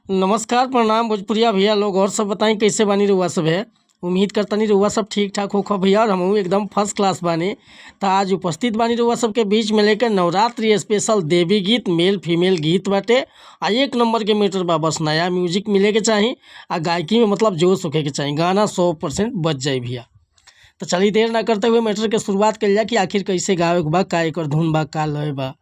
नमस्कार, प्रणाम भोजपुरिया भैया लोग। और सब बताई, कैसे बानी रउआ सब है? उम्मीद करतनी रउआ सब ठीक ठाक होखब भैया और हमहू एकदम फर्स्ट क्लास बानी। त आज उपस्थित बानी रउआ सबके बीच में लेकर नवरात्रि स्पेशल देवी गीत, मेल फीमेल गीत बाटे आ एक नंबर के मैटर बा। बस नया म्यूजिक मिले के चाही आ गायकी में मतलब जोश होखे के चाही, गाना 100% बज जाई भैया। तो चलिए, देर ना करते हुए मैटर के शुरुआत कइल जाए कि आखिर कैसे गावे के बा, का एकर धुन बा, का लय बा।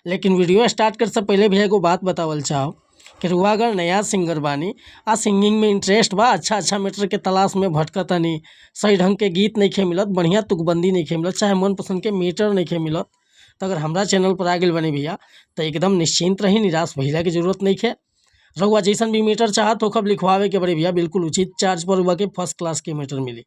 लेकिन वीडियो स्टार्ट करे से पहले भी एगो बात बतावल चाहो कि रउआ अगर नया सिंगर बानी आ सिंगिंग में इंटरेस्ट बा, अच्छा अच्छा मैटर के तलाश में भटकतनी, सही ढंग के गीत नइखे मिलत, बढ़िया तुकबंदी नइखे मिलत, चाहे मनपसंद के मैटर नइखे मिलत, त अगर हमरा चैनल पर आ गइल बानी भैया त एकदम निश्चिंत रही, निराश भइला के जरूरत नइखे। रउआ जैसन भी मैटर चाहत होखब लिखवावे के पड़ी भैया, बिल्कुल उचित चार्ज पर रउआ के फर्स्ट क्लास के मैटर मिली।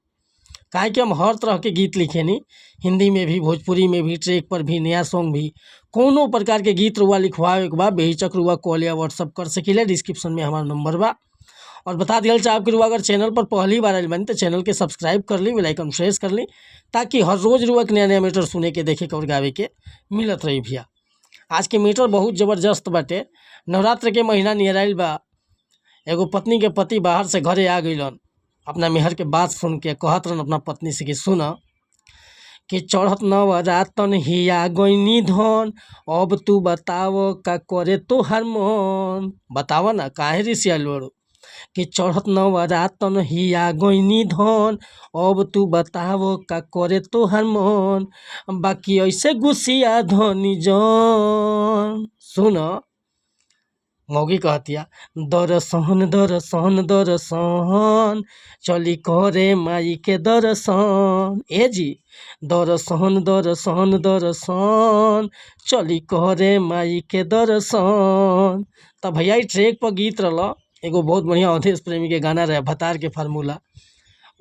काहे कि हम हर तरह के गीत लिखेनी, हिंदी में भी, भोजपुरी में भी, ट्रैक पर भी, नया सॉन्ग भी। कोनो प्रकार के गीत रउआ लिखवावे के बा, बेहिचक रउआ कॉल या व्हाट्सअप कर सकीले। डिस्क्रिप्शन में हमार नंबर बा। और बता दिहल चाहब कि रउआ अगर चैनल पर पहली बार आइल बानी त चैनल के सब्सक्राइब कर ली, बेल आइकन प्रेस कर ली, ताकि हर रोज़ रउआ के नया नया मैटर सुने के, देखे के और गावे के मिलत रही भैया। आज के मैटर बहुत ज़बरदस्त बाटे। नवरात्र के महीना नियर आइल बा। एगो पत्नी के पति बाहर से घरे आ गइलन, अपना मेहर के बात सुन के कहत रहन अपना पत्नी से कि सुन कि चढ़त नवरातन हिया गइनी धन, अब तू बताव का करे तोहार मन। बताव ना, काहे रिसियाइल बाड़ू? कि चढ़त नवरातन हिया गइनी धन, अब तू बताव का करे तोहार मन, बाकी ऐसे गुस्सिया धनी जन। सुन, मौगी कहतिया, दरसन दरसन दरसन चली करे माई के दरसन। ए जी, दरसन दरसन दरसन चली करे माई के दरसन। त भैया, ई ट्रैक पर गीत रहल। एगो बहुत बढ़िया अवधेश प्रेमी के गाना रहे, भतार के फार्मूला,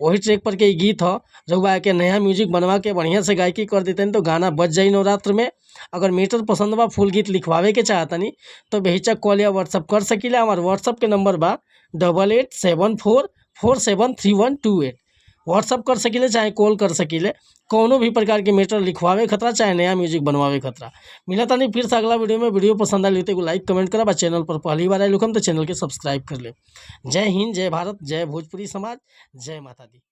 वही ट्रैक पर के ई गीत ह। रउआ के नया म्यूजिक बनवा के बढ़िया से गायकी कर देतनी तो गाना बज जाई नवरात्र में। अगर मैटर पसंद बा, फुल गीत लिखवावे के चाहतनी तो बेहिचक कॉल या व्हाट्सअप कर सकीला। हमार व्हाट्सअप के नंबर बा 8874473128। व्हाट्सअप कर सकीले चाहे कॉल कर सकीले, कौनो भी प्रकार के मैटर लिखवावे खतरा चाहे नया म्यूजिक बनवावे खतरा। मिला तानी फिर से अगला वीडियो में। वीडियो पसंद आइल तो एगो लाइक, कमेंट करब आ चैनल पर पहली बार आइल होखम तो चैनल के सब्सक्राइब कर लेब। जय हिंद, जय भारत, जय भोजपुरी समाज, जय माता दी।